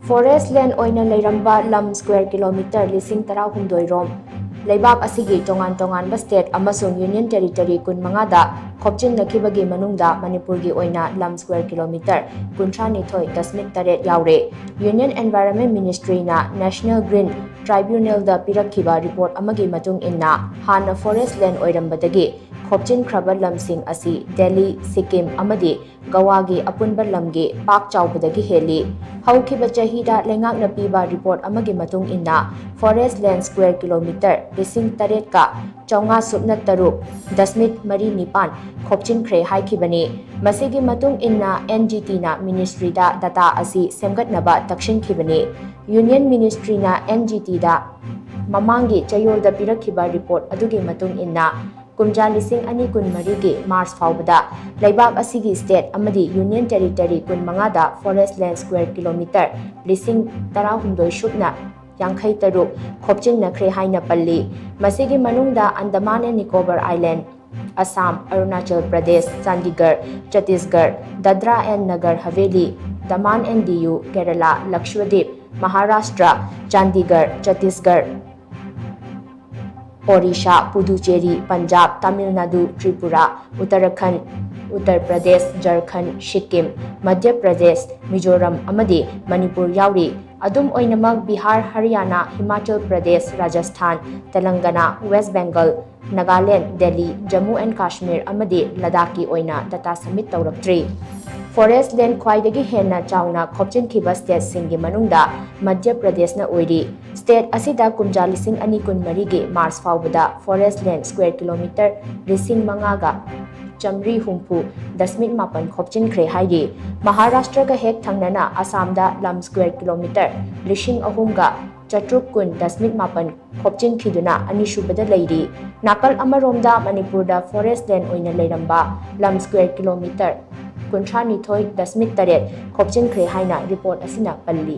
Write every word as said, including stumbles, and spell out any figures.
Forest land ꯑꯣꯏꯅ ꯂꯩꯔꯝꯕ ꯂꯝ square kilometre ꯂꯤꯁꯤꯡ ꯇꯔꯥꯍꯨꯝꯗꯣꯏ ꯔꯣꯝ ꯂꯩꯕꯥꯛ ꯑꯁꯤꯒꯤ ꯇꯣꯉꯥꯟ ꯇꯣꯉꯥꯟꯕ state ꯑꯃꯁꯨꯡ union territory ꯀꯨꯟꯃꯉꯥꯗ ꯈꯣꯞꯆꯤꯟꯅꯈꯤꯕꯒꯤ ꯃꯅꯨꯡꯗ ꯃꯅꯤꯄꯨꯔꯒꯤ ꯑꯣꯏꯅ ꯂꯝ square kilometre ꯀꯨꯟꯊ꯭ꯔꯥ ꯅꯤꯊꯣꯏ ꯗꯁꯃꯤꯛ ꯇꯔꯦꯠ ꯌꯥꯎꯔꯦ꯫ Union Environment Ministry ꯅ National Green Tribunal ꯗ ꯄꯤꯔꯛꯈꯤꯕ report ꯑꯃꯒꯤ ꯃꯇꯨꯡ ꯏꯟꯅ, ꯍꯥꯟꯅ forest land ꯑꯣꯏꯔꯝꯕꯗꯒꯤ ꯈꯣꯞꯆꯤꯟꯈ꯭ꯔꯕ ꯂꯝꯁꯤꯡ ꯑꯁꯤ ꯗꯦꯜꯂꯤ, ꯁꯤꯛꯀꯤꯝ ꯑꯃꯗꯤ ꯒꯋꯥꯒꯤ ꯑꯄꯨꯟꯕ ꯂꯝꯒꯤ ꯄꯥꯛ ꯆꯥꯎꯕꯗꯒꯤ ꯍꯦꯜꯂꯤ꯫ ꯍꯧꯈꯤꯕ ꯆꯍꯤꯗ ꯂꯩꯉꯥꯛꯅ ꯄꯤꯕ report ꯑꯃꯒꯤ ꯃꯇꯨꯡ ꯏꯟꯅ, forest land square kilometre ꯂꯤꯁꯤꯡ ꯇꯔꯦꯠꯀ ꯆꯥꯝꯃꯉꯥ ꯁꯨꯞꯅ ꯇꯔꯨꯛ ꯗꯁꯃꯤꯛ ꯃꯔꯤ ꯅꯤꯄꯥꯟ ꯈꯣꯞꯆꯤꯟꯈ꯭ꯔꯦ ꯍꯥꯏꯈꯤꯕꯅꯤ꯫ ꯃꯁꯤꯒꯤ ꯃꯇꯨꯡ ꯏꯟꯅ, N G T ꯅ ministry ꯗ data ꯑꯁꯤ ꯁꯦꯝꯒꯠꯅꯕ ꯇꯛꯁꯤꯟꯈꯤꯕꯅꯤ꯫ Union Ministry ꯅ N G T ꯗ ꯃꯃꯥꯡꯒꯤ ꯆꯌꯣꯜꯗ ꯄꯤꯔꯛꯈꯤꯕ report ꯑꯗꯨꯒꯤ ꯃꯇꯨꯡ ꯏꯟꯅ, ꯀꯨꯝꯖꯥ ꯂꯤꯁꯤꯡ ꯑꯅꯤ ꯀꯨꯟꯃꯔꯤꯒꯤ March ꯐꯥꯎꯕꯗ ꯂꯩꯕꯥꯛ ꯑꯁꯤꯒꯤ state ꯑꯃꯗꯤ union territory ꯀꯨꯟꯃꯉꯥꯗ forest land square kilometre ꯂꯤꯁꯤꯡ ꯇꯔꯥꯍꯨꯝꯗꯣꯏ ꯁꯨꯞꯅ ꯌꯥꯡꯈꯩ ꯇꯔꯨꯛ ꯈꯣꯞꯆꯤꯟꯅꯈ꯭ꯔꯦ ꯍꯥꯏꯅ ꯄꯜꯂꯤ꯫ ꯃꯁꯤꯒꯤ ꯃꯅꯨꯡꯗ Andaman and Nicobar Island, Assam, Arunachal Pradesh, Chandigarh, Chhattisgarh, Dadra and Nagar Haveli, Daman and ꯗꯤꯌꯨ, Kerala, Lakshadweep, Maharashtra, Chandigarh, Chhattisgarh, Orissa, Puducherry, Punjab, Tamil Nadu, Tripura, ꯎꯠꯇꯔꯥꯈꯟꯗ, Uttar Pradesh, ꯖꯔꯈꯟꯗ, ꯁꯤꯛꯀꯤꯝ, ꯃꯙ꯭ꯌ ꯄ꯭ꯔꯗꯦꯁ, ꯃꯤꯖꯣꯔꯥꯝ ꯑꯃꯗꯤ ꯃꯅꯤꯄꯨꯔ ꯌꯥꯎꯔꯤ꯫ ꯑꯗꯨꯝ ꯑꯣꯏꯅꯃꯛ, ꯕꯤꯍꯥꯔ, ꯍꯔꯤꯌꯥꯅꯥ, ꯍꯤꯃꯥꯆꯜ ꯄ꯭ꯔꯗꯦꯁ, ꯔꯥꯖꯁꯊꯥꯟ, ꯇꯦꯂꯪꯒꯅꯥ, ꯋꯦꯁ ꯕꯦꯡꯒꯜ, ꯅꯥꯒꯥꯂꯦꯟꯗ, ꯗꯦꯜꯂꯤ, ꯖꯝꯃꯨ and ꯀꯥꯁꯃꯤꯔ ꯑꯃꯗꯤ ꯂꯗꯥꯈꯀꯤ ꯑꯣꯏꯅ data submit ꯇꯧꯔꯛꯇ꯭ꯔꯤ꯫ Forest land ꯈ꯭ꯋꯥꯏꯗꯒꯤ ꯍꯦꯟꯅ ꯆꯥꯎꯅ ꯈꯣꯞꯆꯤꯟꯈꯤꯕ state ꯁꯤꯡꯒꯤ ꯃꯅꯨꯡꯗ ꯃꯙ꯭ꯌ ꯄ꯭ꯔꯗꯦꯁꯅ ꯑꯣꯏꯔꯤ꯫ State ꯑꯁꯤꯗ ꯀꯨꯝꯖꯥ ꯂꯤꯁꯤꯡ ꯑꯅꯤ ꯀꯨꯟꯃꯔꯤꯒꯤ March ꯐꯥꯎꯕꯗ forest land square kilometre ꯂꯤꯁꯤꯡ ꯃꯉꯥꯒ ꯆꯥꯃꯔꯤ ꯍꯨꯝꯐꯨ ꯗꯁꯃꯤꯛ ꯃꯥꯄꯟ ꯈꯣꯞꯆꯤꯟꯈ꯭ꯔꯦ ꯍꯥꯏꯔꯤ꯫ ꯃꯍꯥꯔꯥꯁꯇ꯭ꯔꯒ ꯍꯦꯛ ꯊꯪꯅꯅ ꯑꯁꯥꯝꯗ ꯂꯝ square kilometre ꯂꯤꯁꯤꯡ ꯑꯍꯨꯝꯒ ꯆꯥꯇ꯭ꯔꯨꯛ ꯀꯨꯟ ꯗꯁꯃꯤꯛ ꯃꯥꯄꯟ ꯈꯣꯞꯆꯤꯟꯈꯤꯗꯨꯅ ꯑꯅꯤꯁꯨꯕꯗ ꯂꯩꯔꯤ꯫ ꯅꯥꯀꯜ ꯑꯃꯔꯣꯝꯗ ꯃꯅꯤꯄꯨꯔꯗ forest land ꯑꯣꯏꯅ ꯂꯩꯔꯝꯕ ꯂꯝ square kilometre ꯀꯨꯟꯊ꯭ꯔꯥ ꯅꯤꯊꯣꯏ ꯗꯁꯃꯤꯛ ꯇꯔꯦꯠ ꯈꯣꯞꯆꯤꯟꯈ꯭ꯔꯦ ꯍꯥꯏꯅ report ꯑꯁꯤꯅ ꯄꯜꯂꯤ꯫